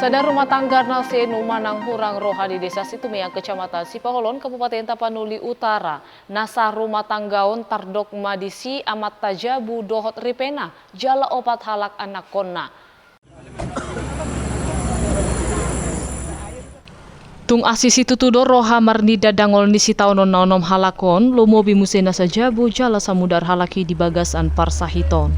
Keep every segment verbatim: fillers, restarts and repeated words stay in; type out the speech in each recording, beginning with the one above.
Sada rumah tangga na sai numanang hurang roha di Desa Situmeang, Kecamatan Sipaholon, Kabupaten Tapanuli Utara. Na sarumah tangga on tardok ma disi amanta jabu dohot ripena, jala opat halak anakkonna. Tung asi situtu do roha marnida dangol ni sitaonon na onom halak on, lumobi muse nasa jabu jala samudar halak i di bagasan parsahiton.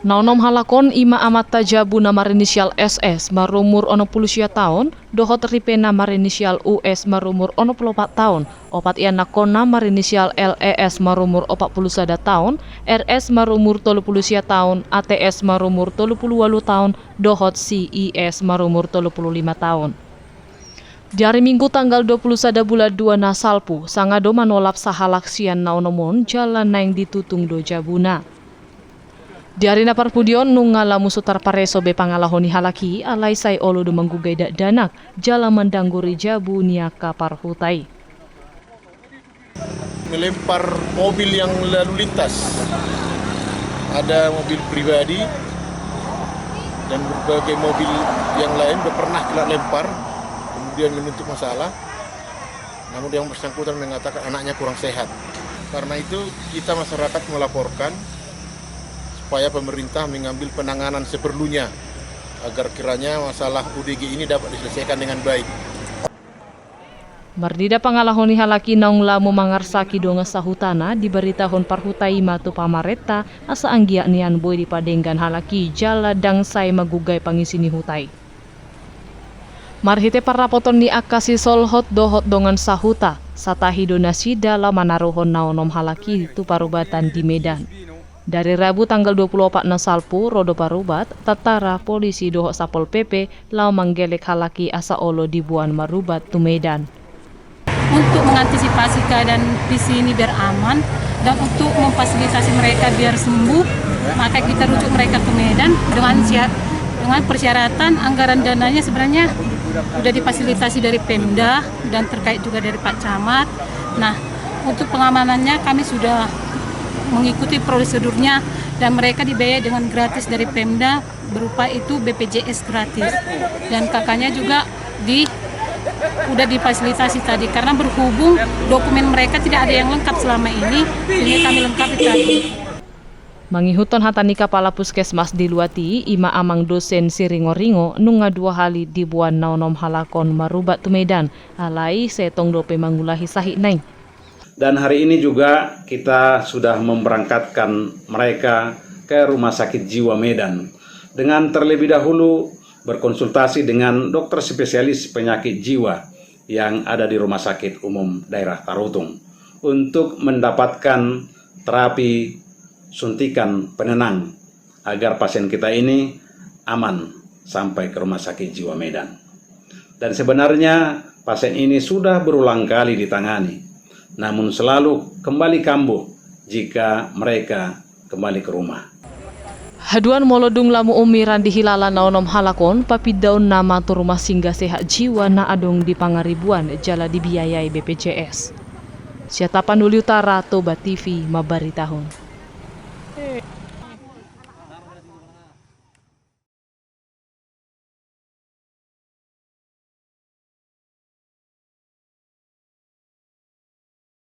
Na onom halak on i ma amanta jabu na marinisial S S marumur onom pulu sia taon, dohot ripena marinisial U S marumur onom pulu opat taon, opat ianakkonna marinisial L E S marumur opat pulu sada taon, R S marumur tolu pulu sia taon, A T S marumur tolu pulu ualu taon, dohot C I S marumur tolu pulu lima taon. Di ari Minggu tanggal dua pulu sada bulan dua na salpu, sanga do manolap sahalak sian na onom on jala naeng ditutung do jabuna. Di ari na parpudi on nunga lamu so tarpareso be pangalaho ni halak i, alai sai olo do manggugai dakdanak jala mandangguri jabu ni angka parhuta i. Melempar mobil yang lalu lintas. Ada mobil pribadi dan berbagai mobil yang lain udah pernah kena lempar, kemudian menuntut masalah. Namun yang bersangkutan mengatakan anaknya kurang sehat. Karena itu kita masyarakat melaporkan supaya pemerintah mengambil penanganan seperlunya agar kiranya masalah O D G ini dapat diselesaikan dengan baik. Marnida pangalaho ni halak i naung lamu mangarsaki dongan sahutana, dibaritahon parhuta i ma tu pamarenta, asa anggiat nian boi dipadenggan halak i jala ndang sai manggugai pangisi ni huta i. Marhite parrapoton ni angka sisolhot dohot dongan sahuta, satahi do nasida laho manaruhon na onom halak i tu parubatan di Medan. Dari Rabu tanggal dua puluh opat na salpu, ro do parubat, tantara, polisi dohot Satpol P P laho manggelek halak i asa olo diboan marubat tu Medan. Untuk mengantisipasi keadaan di sini biar aman dan untuk memfasilitasi mereka biar sembuh, maka kita rujuk mereka ke Medan dengan sya-, dengan persyaratan anggaran dananya sebenarnya sudah difasilitasi dari Pemda dan terkait juga dari Pak Camat. Nah, untuk pengamanannya kami sudah mengikuti prosedurnya dan mereka dibiayai dengan gratis dari Pemda berupa itu B P J S gratis. Dan K K-nya juga di, udah difasilitasi tadi karena berhubung dokumen mereka tidak ada yang lengkap selama ini, ini kami lengkapi tadi. Mangihuthon hata ni Kapala Puskesmas di Luat i, i ma amang dosen Siringoringo, nunga dua hali diboan na onom halak on marubat tu Medan, alai sai tong dope mangulahi sahitna i. Dan hari ini juga kita sudah memberangkatkan mereka ke Rumah Sakit Jiwa Medan dengan terlebih dahulu berkonsultasi dengan dokter spesialis penyakit jiwa yang ada di Rumah Sakit Umum Daerah Tarutung untuk mendapatkan terapi suntikan penenang agar pasien kita ini aman sampai ke Rumah Sakit Jiwa Medan. Dan sebenarnya pasien ini sudah berulang kali ditangani, namun selalu kembali kambuh jika mereka kembali ke rumah. Haduan, molo dung lamu umiran dihilala na onom halak on, papindaonna ma tu rumah singgah sehat jiwa na adong di Pangaribuan jala dibiayai B P J S. Sian Tapanuli Utara, Toba T V mambaritahon.